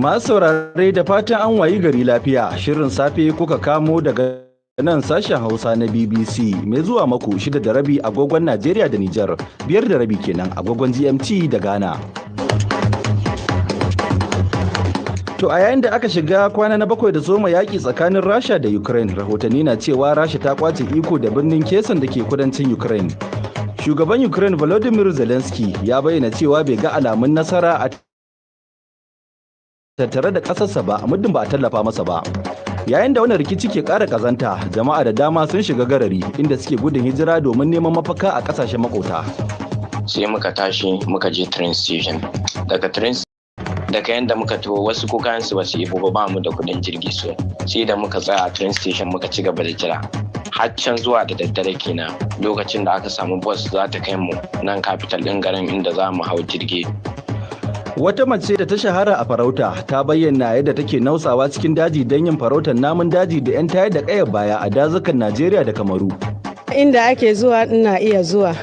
Masu saurare, da fatan an wayi gari lafiya. Shirin safe kuka kamo daga nan sashen Hausa na BBC mai zuwa maku 6:30 agogon Najeriya da Nijar, 5:30 kenan agogon GMT da Ghana. To, a yayin da aka shiga kwana na 7 da soma yaƙi tsakanin Rasha da Ukraine, rahotanni na cewa Rasha ta kwace iko da birnin Kherson da ke kudancin Ukraine. Shugaban Ukraine Volodymyr Zelensky ya bayyana cewa bai ga alamun nasara a tattare da ƙasarsa ba muddin ba a tallafa masa ba. Yayin da wannan rikici ke ƙara ƙazanta, jama'a da dama sun shiga garari inda suke gudun hijira domin neman mafaka a ƙasashen makota. Sai muka tashi muka je train station. Daga train, daga yadda muka taho, wasu ko kayan su basu ibo ba, ba mu da kudin jirgi, so sai da muka tsaya a train station muka ci gaba da jira har can zuwa da daddare kenan, lokacin da aka samu bus za ta kai mu nan capital din garin inda za mu hau jirgi. Wata mace da ta shahara a farauta ta bayyana yadda take nausawa cikin daji don yin farautar namun daji da 'yan tayar da ƙayar baya a dazukan Najeriya da Kamaru. Inda ake zuwa ina iya zuwa.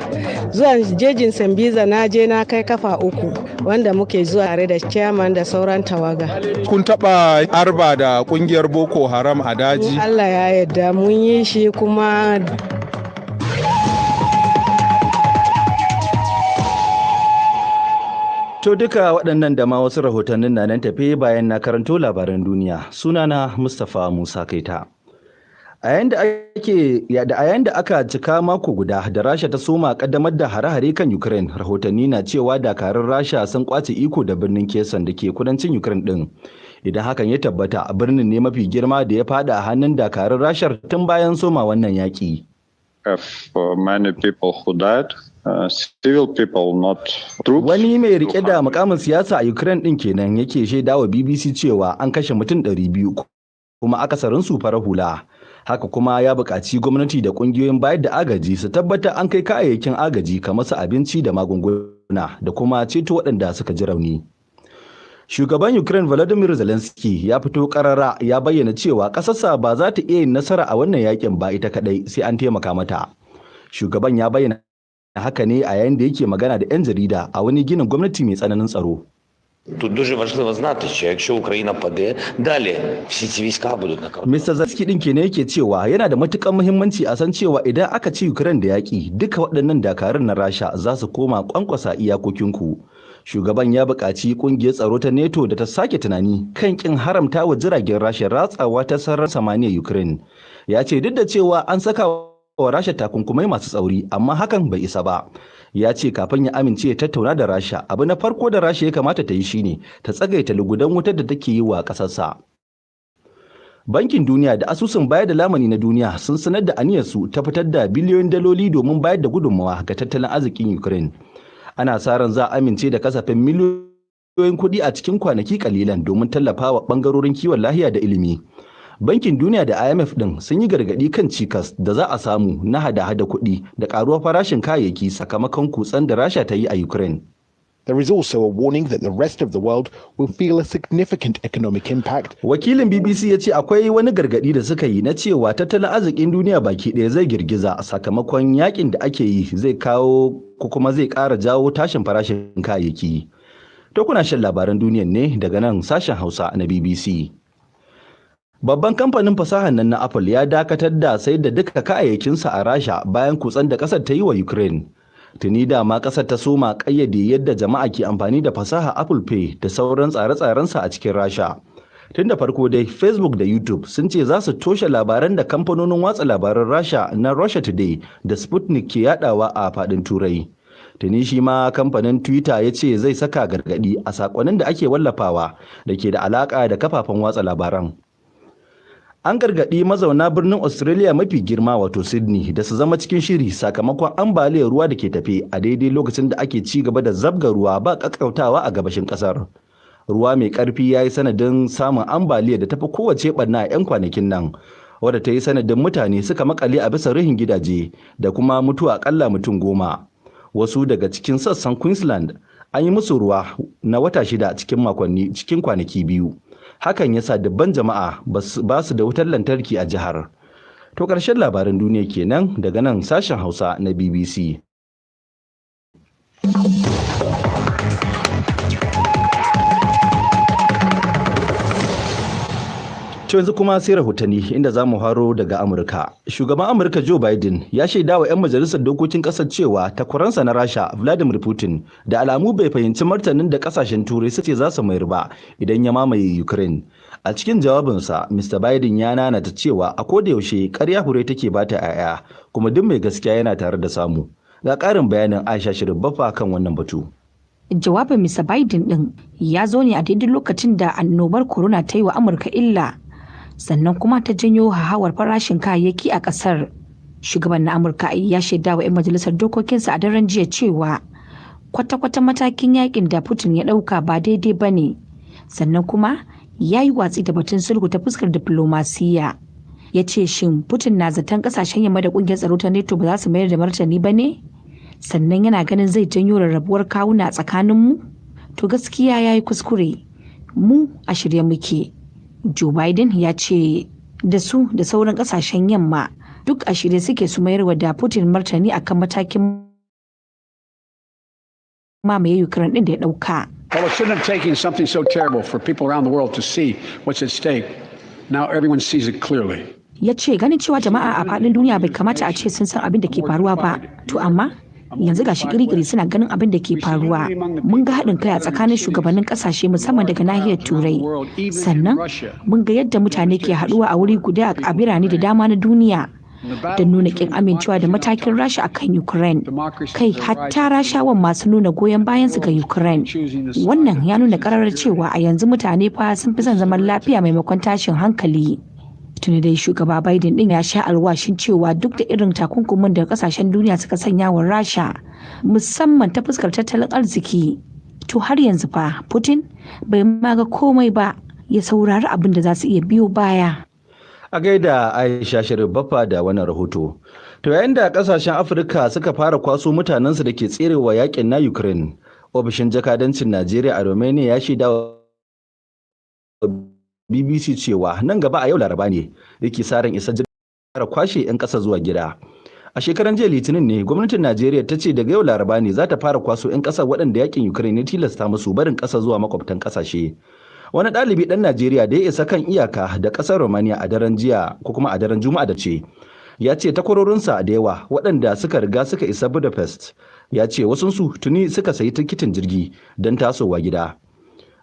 Zuwa jejin Sambiza na je, na kai kafa uku, wanda muke zuwa tare da chairman da sauran tawaga. Kun taba arba da kungiyar Boko Haram a daji? Allah ya yarda, mun yi shi kuma. To, duka waɗannan da ma wasu rahotannin na nan tafe bayan na karanto labaran duniya. Sunana Mustapha Musa Kaita. A yayin da aka cika mako guda da Rasha ta soma kaddamar da hare-hare kan Ukraine, rahotanni na cewa dakarun Rasha sun kwace iko da birnin Kherson da ke kudancin Ukraine din. Idan hakan ya tabbata, birnin ne mafi girma da ya fada a hannun dakarun Rashar tun bayan soma wannan yaki. Have many people who died, civil people, not troops. Wani mai rike da mukamin siyasa a Ukraine din kenan yake shaidawa BBC cewa an kashe mutum 200 kuma akasarin su farar hula. Haka kuma ya buƙaci gwamnati da ƙungiyoyin bayar da agaji su tabbata an kai kayayyakin agaji kamar su abinci da magunguna da kuma ceto waɗanda suka ji rauni. Shugaban Ukraine Volodymyr Zelensky ya fito ƙarara ya bayyana cewa ƙasarsa ba za ta iya yin nasara a wannan yakin ba ita kaɗai, sai an taimaka mata. Shugaban ya bayyana haka ne a yayin da yake magana da 'yan jarida a wani ginin gwamnati mai tsananin tsaro. Тут дуже важливо знати, що якщо Україна паде, далі всі ці війська будуть на кордоні. Mr. Zelensky din kenan yake cewa yana da matuƙar muhimmanci a san cewa idan aka ci Ukraine da yaƙi, duka waɗannan dakarun na Rasha za su koma kwankwasa iyakokinku. Shugaban ya buƙaci ƙungiyar tsaro ta NATO da ta sake tunani kan ƙin haramta wa jiragen Rasha ratsawa ta sararin samaniyar Ukraine. Ya ce duk da cewa an saka wa Rasha takunkumai masu tsauri, amma hakan bai isa ba. Ya ce kafin ya amince ya tattauna da Rasha, abu na farko da Rasha ya kamata ta yi shine ta tsagaita lugudan wutar da take yi wa ƙasarsa. Bankin Duniya da Asusun Bayar da Lamani na Duniya sun sanar da aniyarsu ta fitar da biliyoyin daloli domin bayar da gudunmawa ga tattalin arzikin Ukraine. Ana sa ran za a amince da kasafin miliyoyin kuɗi a cikin kwanaki kalilan domin tallafawa ɓangarorin kiwon lafiya da ilimi. Bankin Duniya da IMF ɗin sun yi gargaɗi kan cikas da za a samu na hada-hada kuɗi da ƙaruwar farashin kayayyaki sakamakon kutsen da Rasha ta yi a Ukraine. There is also a warning that the rest of the world will feel a significant economic impact. Wakilin BBC ya ce akwai wani gargaɗi da suka yi na cewa tattalin arzikin duniya baki ɗaya zai girgiza sakamakon yakin da ake yi, zai kawo ko kuma zai ƙara jawo tashin farashin kayayyaki. To, kuna shan labaran duniyan ne daga nan sashen Hausa na BBC. Babban kamfanin fasahar nan na Apple ya dakatar da sayar da duka kayayyakinsa a Rasha bayan kutsen da ƙasar ta yi wa Ukraine. Tuni dama ƙasar ta soma ƙayyade yadda jama'a ke amfani da fasaha Apple Pay da sauran tsare-tsarensa a cikin Rasha. Tun da farko dai, Facebook da YouTube sun ce za su toshe labaran da kamfanonin watsa labaran Rasha na Russia Today da Sputnik ke yadawa a faɗin Turai. Tuni shi ma kamfanin Twitter ya ce zai saka gargaɗi a sakonnin da ake wallafawa da ke da alaƙa da kafafen watsa labaran. An gargaɗi mazauna birnin Australia mafi girma, wato Sydney, da su zama cikin shiri sakamakon ambaliyar ruwa da ke tafe a daidai lokacin da ake ci gaba da zabga ruwa ba ƙaƙƙautawa a gabashin ƙasar. Ruwa mai ƙarfi ya yi sanadin samun ambaliyar da tafi kowace ɓarna a 'yan kwanakin nan, wadda ta yi sanadin mutane suka makale a bisa ruhin gidaje da kuma mutuwa akalla mutum 10. Wasu daga cikin sassan Queensland an yi musu ruwa na wata 6 cikin makonni cikin kwanaki 2. Hakan ya sa dubban jama'a ba su da wutar lantarki a jihar. To, ƙarshen labaran duniya kenan daga nan sashen Hausa na BBC. To, yanzu kuma sai rahotanni, inda za mu haro daga Amurka. Shugaban Amurka Joe Biden ya shaida wa 'yan majalisar dokokin ƙasar cewa takwaransa na Rasha Vladimir Putin da alamu bai fahimci martanin da ƙasashen Turai suke za su mayar ba idan ya mamaye Ukraine. A cikin jawabinsa, Mr. Biden ya nanata cewa a koda yaushe ƙarya hure take bata 'ya'ya, kuma duk mai gaskiya yana tare da samu. Ga ƙarin bayanin Aisha Shirin Bafa kan wannan batu. Jawabin Mr. Biden din ya zo ne a daidai lokacin da annobar corona ta yi wa Amurka illa, sannan kuma ta janyo hauhawar farashin kayayyaki a kasar. Shugaban na Amurka ya shaida wa 'yan majalisar dokokinsa a daren jiya cewa kwata-kwata matakin yakin da Putin ya dauka ba daidai ba ne, sannan kuma ya yi watsi da batun sulhu ta fuskar diplomasiya. Ya ce, shin Putin na zaton kasashen yamma da kungiyar tsaro ta NATO ba za su mayar da martani ba ne? Sannan yana ganin zai janyo rarrabuwar kawuna tsakaninmu? To gaskiya ya yi kuskure. Mu a shirye muke. Joe Biden ya ce da su da sauran kasashen yamma duk a shirye suke su mayar wa da Putin martani akan matakin mamaye Ukraine din da ya dauka. Well, it shouldn't have taken something so terrible for people around the world to see what's at stake. Now everyone sees it clearly. Ya ce ganin cewa jama'a a faɗin duniya bai kamata a ce sun san abin da ke faruwa ba. To amma yanzu gashi kirikiri suna ganin abin da ke faruwa. Mun ga haɗin kai a tsakanin shugabannin ƙasashe, musamman daga nahiyar Turai. Sannan mun ga yadda mutane ke haɗuwa a wuri guda a birane da dama na duniya da nuna kin amincewa da matakin Rasha akan Ukraine. Kai, hatta Rashawan masu nuna goyon bayan su ga Ukraine. Wannan ya nuna karar cewa a yanzu mutane fa sun fi son zaman lafiya maimakon tashin hankali. Tuni dai shugaba Biden din ya sha alwashin cewa duk da irin takunkumin da kasashen duniya suka sanya wa Rasha, musamman ta fuskar tattalin arziki, to har yanzu fa Putin bai ma ga komai ba. Ya saurari abin da za su iya biyo baya. A gaida Aisha Sharif Baffa da wannan rahoto. To, yayin da kasashen Afirka suka fara kwaso mutanensu da ke tserewa yakin na Ukraine, ofishin jakadancin Najeriya a Romania ya shaida BBC cewa nan gaba a yau Laraba ne yake sa ran isa jirgin kwashe 'yan ƙasa zuwa gida. A shekaran jiya Litinin ne gwamnatin Najeriya ta ce daga yau Laraba ne za ta fara kwaso 'yan ƙasa waɗanda yakin Ukraine ya tilasta musu barin ƙasa zuwa makwabtan ƙasashe. Wani ɗalibi ɗan Najeriya da ya isa kan iyaka da ƙasar Romania a daren jiya ko kuma a daren Juma'a da ce, ya ce takwarorinsa da yawa waɗanda suka riga suka isa Budapest, ya ce wasunsu tuni suka sayi tikitin jirgi don tasowa gida.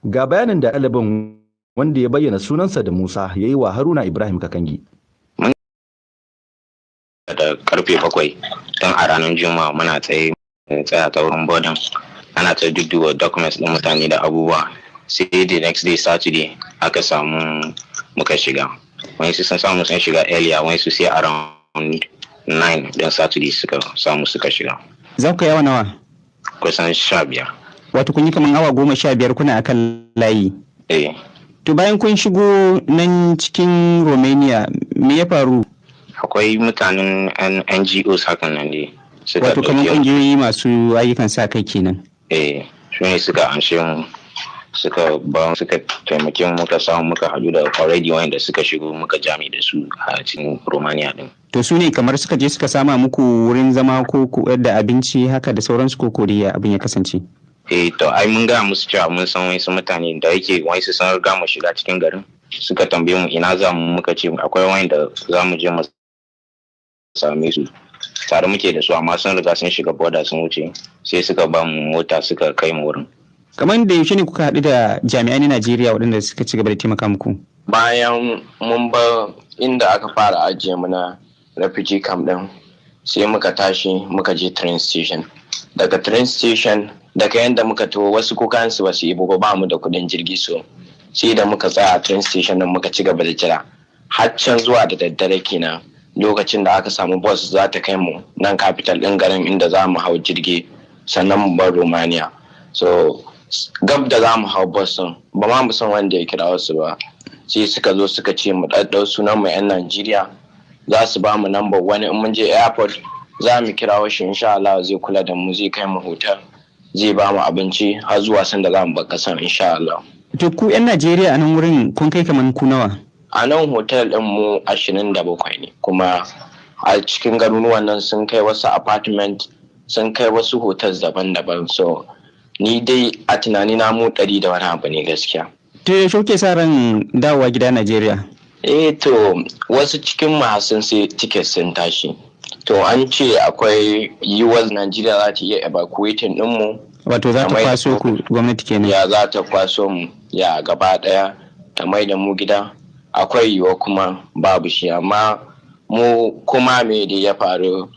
Ga bayanin da ɗalibin, wanda ya bayyana sunansa da Musa, ya yi wa Haruna Ibrahim Kakangi. Da karfe 7 don a ranar Juma'a muna tsaye, tsaya ta wurin bodan, ana ta dudduba documents ɗin mutane da abubuwa. Sai the next day, Saturday, aka samu muka shiga. Wani su sun samu sun shiga earlier, wani su sai around 9 don Saturday suka samu suka shiga. Za ku yawa nawa? Kusan 15. Wato kun yi kamar awa 15 kuna akan layi? Eh. To, bayan kun shigo nan cikin Romania, me ya faru? Akwai mutanen NGOs hakan nan ne. Wato kamar kungiyoyi masu ayyukan sa kai kenan? Eh, su ne suka anshe mu, suka ba suka taimake mu, muka samu muka haɗu da already wanda suka shigo, muka jami da su a cikin Romania din. To, su ne kamar suka je suka sama muku wurin zama ko da abinci haka da sauransu, ko koriya abin ya kasance? Eh, to ai mun gaya musu cewa mun san wasu mutane da yake wasu sun riga mu shiga cikin garin. Suka tambaye mu ina za mu, muka ce akwai wanda za mu je mu same su, tare muke da su, amma sun riga sun shiga border sun wuce. Sai suka ba mu mota suka kai mu wurin. Kamar da yaushe ne kuka haɗu da jami'ai na Najeriya waɗanda suka ci gaba da taimaka muku? Bayan mun bar inda aka fara ajiye mu na refugee camp din, sai muka tashi muka je train station. Daga train station, daga yanda muka taho, wasu ko kayansu ba su yi ba, ba mu da kuɗin jirgi, so sai da muka tsaya a train station din muka ci gaba da jira har can zuwa da daddare kenan, lokacin da aka samu bus za ta kai mu nan capital din garin inda za mu hau jirgi sannan mu bar Romania. So gab da za mu hau bus din, ba ma mu san wanda ya kira wasu ba, sai suka zo suka ce mu ɗaɗɗau sunan mu 'yan Najeriya, za su ba mu number wani, in mun je airport za mu kira shi, insha Allah zai kula da mu, zai kai mu hotel, zai ba mu abinci har zuwa sanda za mu bar kasan, insha Allah. To, ku 'yan Najeriya a nan wurin kun kai kamar ku nawa? A nan hotel ɗin mu 27 ne, kuma a cikin garuruwan nan sun kai wasu apartment, sun kai wasu hotels daban-daban. So ni dai a tunani na mu ɗari da wani abu ne gaskiya. To, yaushe kuke sa ran dawowa gida Najeriya? Eh to, wasu cikin mu sun sai ticket sun tashi. To, an ce akwai yiwuwar Najeriya za ta iya evacuating ɗinmu. Wato za ta kwaso ku, gwamnati kenan? Ya, za ta kwaso mu ya gaba ɗaya ta mai da mu gida. Akwai yiwuwa kuma babu shi, amma mu kuma me da ya faru,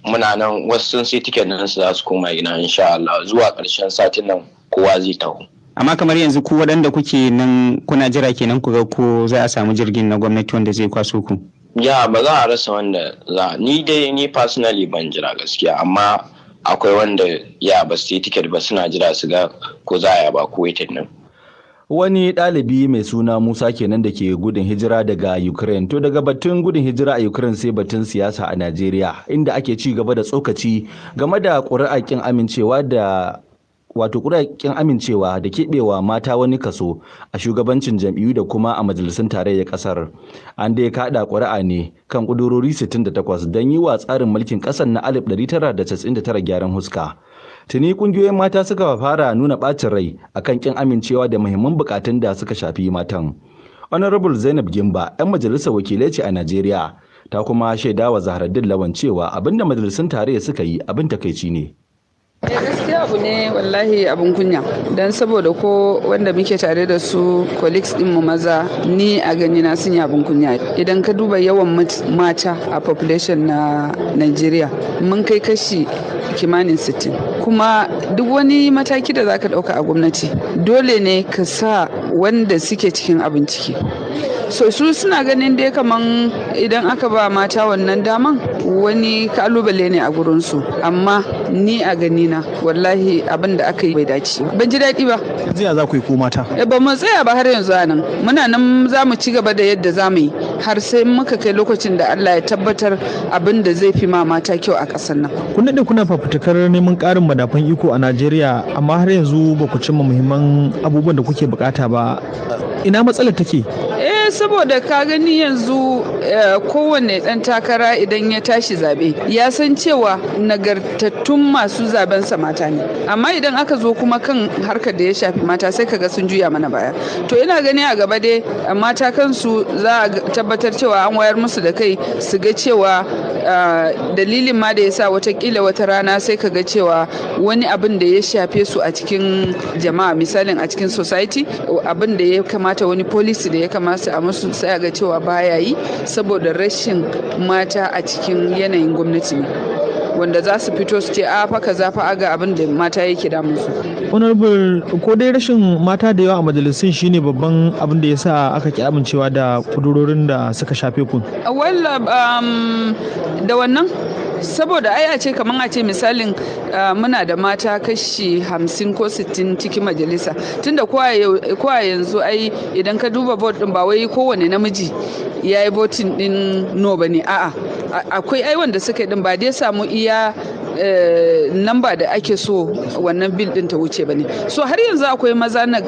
muna nan. Wasu sun sai ticket nan, su za su koma gida insha Allah zuwa ƙarshen satin nan, kowa zai taho. Amma kamar yanzu ku waɗanda kuke nan, kuna jira kenan ku ga ko za a samu jirgin na gwamnati wanda zai kwaso ku? Ya, ba za a rasa wanda za. Ni dai, ni personally ban jira gaskiya, amma akwai wanda ya ba su yi ticket ba, suna jira su ga ko za a evacuated nan. Wani ɗalibi mai suna Musa kenan da ke gudun hijira daga Ukraine. To, daga batun gudun hijira a Ukraine sai batun siyasa a Najeriya, inda ake ci gaba da tsokaci game da ƙuri'ar ƙin amincewa da, wato ƙuri'ar ƙin amincewa da keɓewa mata wani kaso a shugabancin jam'iyyu da kuma a majalisun tarayyar ƙasar. An dai kaɗa ƙuri'a ne kan ƙudurori 68 don yi wa tsarin mulkin ƙasar na 1999 gyaran huska. Tuni kungiyoyin mata suka fara nuna ɓacin rai akan kin amincewa da muhimman bukatun da suka shafi matan. Honorable Zainab Gimba 'yan majalisar wakilai ce a Najeriya, ta kuma shaidawa Zahraddin Lawan cewa abinda majalisun tarayya suka yi abin takaici ne. Gaskiya abu ne wallahi abun kunya, don saboda ko wanda muke tare da su, colleagues din mu maza, ni a gani na sun yi abun kunya. Idan ka duba yawan mata a population na Nigeria, mun kai kashi kimanin 60. Kuma duk wani mataki da zaka dauka a gwamnati, dole ne ka sa wanda suke cikin abin ciki. So su suna ganin dai kaman idan aka ba mata wannan daman, wani kalubale ne a gurinsu. Amma ni a ganina, wallahi abin da aka yi bai dace, ban ji daɗi ba. Yanzu ya za ku yi ku mata? Ba mu tsaya ba, har yanzu a nan muna nan, za mu ci gaba da yadda za mu yi har sai muka kai lokacin da Allah ya tabbatar abin da zai fi ma mata kyau a ƙasar nan. Kun daɗe kuna fafutukar neman ƙarin madafun iko a Najeriya, amma har yanzu ba ku cimma muhimman abubuwan da kuke bukata ba. Ina matsalar take? Eh, saboda ka gani yanzu kowanne ɗan takara idan ya tashi zaɓe, ya san cewa nagartattun masu zaben sa mata ne. Amma idan aka zo kuma kan harkar da ya shafi mata, sai kaga sun juya mana baya. To, ina gani a gaba dai mata kansu za a tabbatar cewa an wayar musu da kai, su ga cewa dalilin ma da ya sa watakila wata rana sai ka ga cewa wani abin da ya shafe su a cikin jama'a, misalin a cikin society, abin da ya kamata, wani policy da ya kamata a musu, sai a ga cewa baya yi, saboda rashin mata a cikin yanayin gwamnati ne wanda za su fito su ce a fa kaza fa, ga abin da mata yake damun su. Honorable, ko dai rashin mata da yawa a majalisun shine babban abin da ya sa aka ki amincewa da kudurorin da suka shafe ku? Walla da wannan, saboda ai a ce kamar a ce misalin muna da mata kashi 50 ko 60 cikin majalisa, tunda ko a yanzu ai idan ka duba vote din, ba wai kowane namiji ya yi voting din no ba ne. A'a, akwai ai wanda suka yi din, ba dai samu iya namba da ake so wannan bill din ta wuce ba ne. So har yanzu akwai maza na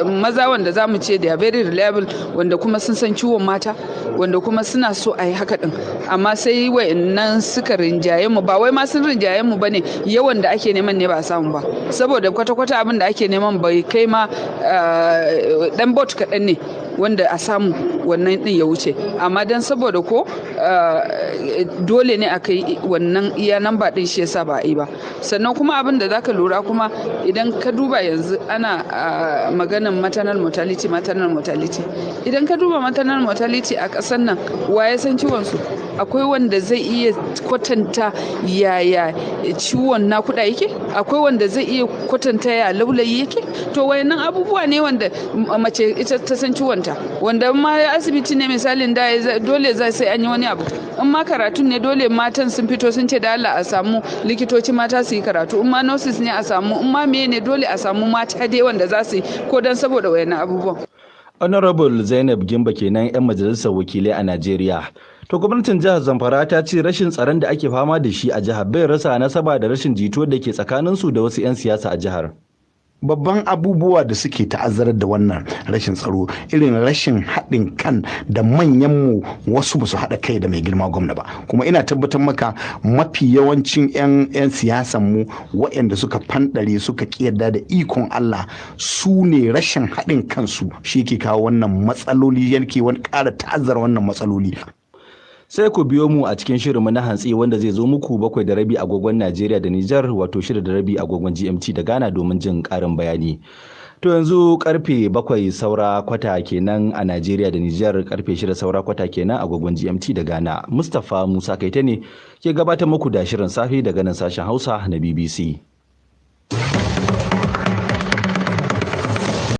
maza wanda za mu ce they are very reliable, wanda kuma sun san ciwon mata, wanda kuma suna so a yi haka din, amma sai wayannan suka rinjaye mu. Ba wai ma sun rinjaye mu bane, yawan da ake neman ne ba a samu ba, saboda kwata-kwata abin da ake neman bai kai ma dan vote kaɗan ne wanda a samu wannan din ya wuce. Amma dan saboda ko dole ne a kai wannan iya namba din, shi yasa ba a yi ba. Sannan kuma abin da zaka lura kuma, idan ka duba yanzu ana maganan maternal mortality, maternal mortality. Idan ka duba maternal mortality a ƙasar nan, wa ya san ciwon su? Akwai wanda zai iya kwatanta yaya ciwon nakuda yake? Akwai wanda zai iya kwatanta ya laulayi yake? To, wayannan abubuwa ne wanda mace ita ta san ciwonta, wanda ma asibiti ne misalin da dole za sai an yi wani abu. In ma karatun ne, dole matan sun fito sun ce da Allah a samu likitoci mata su yi karatu. In ma nurses ne a samu, in ma meye ne, dole a samu mata dai wanda za su yi, ko dan saboda wayannan abubuwan. Honorable Zainab Gimba kenan, 'yan majalisar wakilai a Najeriya. To, gwamnatin jihar Zamfara ta ce rashin tsaron da ake fama da shi a jihar bai rasa nasaba da rashin jituwar da ke tsakaninsu da wasu 'yan siyasa a jihar. Babban abubuwa da suke ta'azzarar da wannan rashin tsaro, irin rashin haɗin kan da manyanmu, wasu ba su haɗa kai da mai girma gwamna ba. Kuma ina tabbatar maka, mafi yawancin 'yan siyasan mu waɗanda suka fanɗare, suka ƙiyarda da ikon Allah, su ne rashin haɗin kansu shi ke kawo wannan matsaloli, yake wani ƙara ta'azzara wannan matsaloli. Sai ku biyo mu a cikin shirinmu na hantsi wanda zai zo muku 7:30 agogon Najeriya da Nijar, wato 6:30 agogon GMT da Ghana, domin jin karin bayani. To yanzu karfe 6:45 kenan a Najeriya da Nijar, karfe 5:45 kenan agogon GMT da Ghana. Mustapha Musa Kaita ne ke gabatar muku da shirin safe daga nan sashen Hausa na BBC.